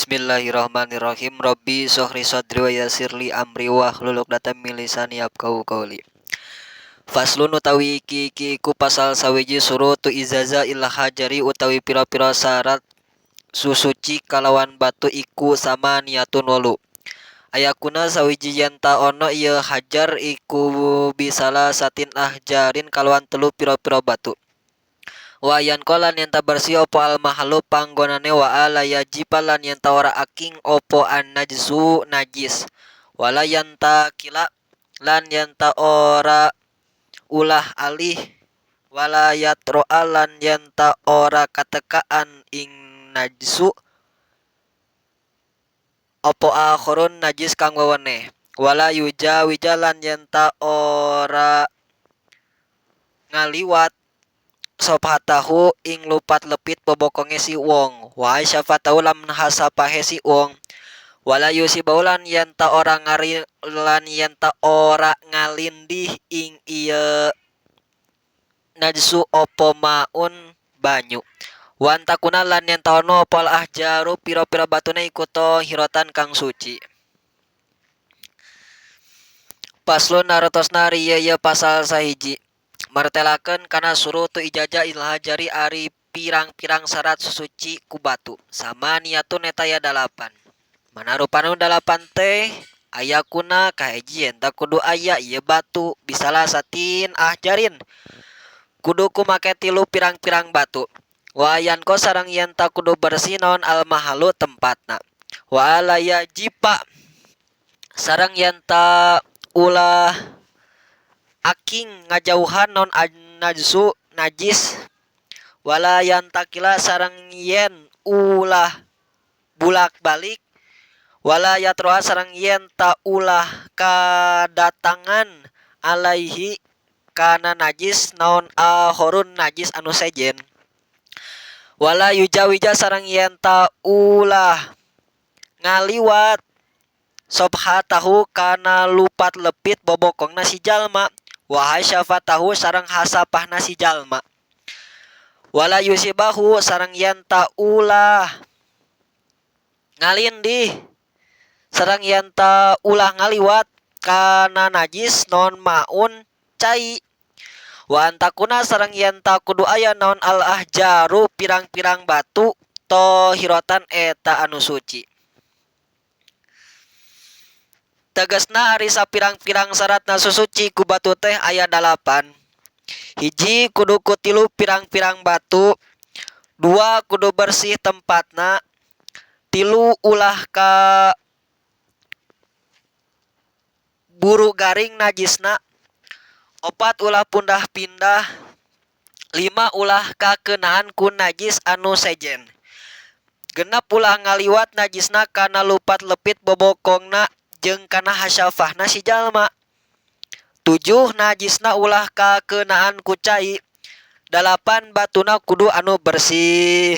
Bismillahirrahmanirrahim. Rabbi shrah sadri wa yassir li amri wahlul 'uqdatam min lisani yafqahu qawli. Faslun utawi iki iki iku pasal sawiji surutu ijaza il hajari utawi pira-pira syarat susuci kalawan batu iku samaniyatun 8. Ayakuna sawiji yen ta ana ieu hajar iku bisalasatin ahjarin kalawan telu pira-pira batu. Wa yanqa lan yen ta bersih apa al mahallu panggonane wa alla yajipa lan yen ta ora aking apa an najsu najis. Wala yantakila lan yen ta ora ulah alih wala yatro'a lan yen ta ora katekaan ing najsu apa akhirun najis kang weweneh. Wala yujawija lan yen ta ora ngaliwat sofhatahu ing lupat lepit bobokonge si wong wa syafatahu lan hasapahe si wong. Wala yusibahu lan yen ta ora ngari lan yen ta ora ngalindih ing ieu najsu apa maun banyu. Wan takuna lan yen ta ono apa al ahjaru pira-pira batune iku tahiratan kang suci. Paslon narotosna ari ieu pasal sahiji. Martelakeun kana surutu ijaza il hajari ari pirang-pirang syarat susuci ku batu. Samaniyatun eta aya 8. Mana rupana 8 teh ayakuna kahiji yen ta kudu aya ieu batu bisalasatin ahjarin. Kudu kumake tilu pirang-pirang batu. Wa yanko sareng yen ta kudu bersih naon al mahalu tempatna. Wa ala yajipa sareng yen ta ulah aking ngajauhan non najsu najis. Wala yantakila sareng yen ulah bulak-balik. Wala yatroa sareng yen ta ulah kadatangan alaihi kana najis naon ahorun najis anu sejen. Wala yujawija sareng yen ta ulah ngaliwat sobhatahu kana lupat lepit bobokongna si jalma. Wahai syafatahu sareng hasapahna si jalma. Wala yusibahu sareng yen ta ulah ngalindih sareng yen ta ulah ngaliwat kana najis non maun cai. Wa antakuna sareng yen ta kudu aya naon al ahjaru pirang-pirang batu tohirotan eta anu suci. Tegasna ari sapirang-pirang syaratna susuci ku batu teh aya 8. Hiji kudu ku tilu pirang-pirang batu, 2 kudu bersih tempatna, 3 ulah ka buru garing najisna, 4 ulah pundah pindah, 5 ulah kakeunaan ku najis anu sejen. 6 ulah ngaliwat najisna kana lupat lepit bobokongna jeung kana hasyafahna si jalma. 7 najisna ulah kakeunaan ku cai. 8 batuna kudu anu bersih.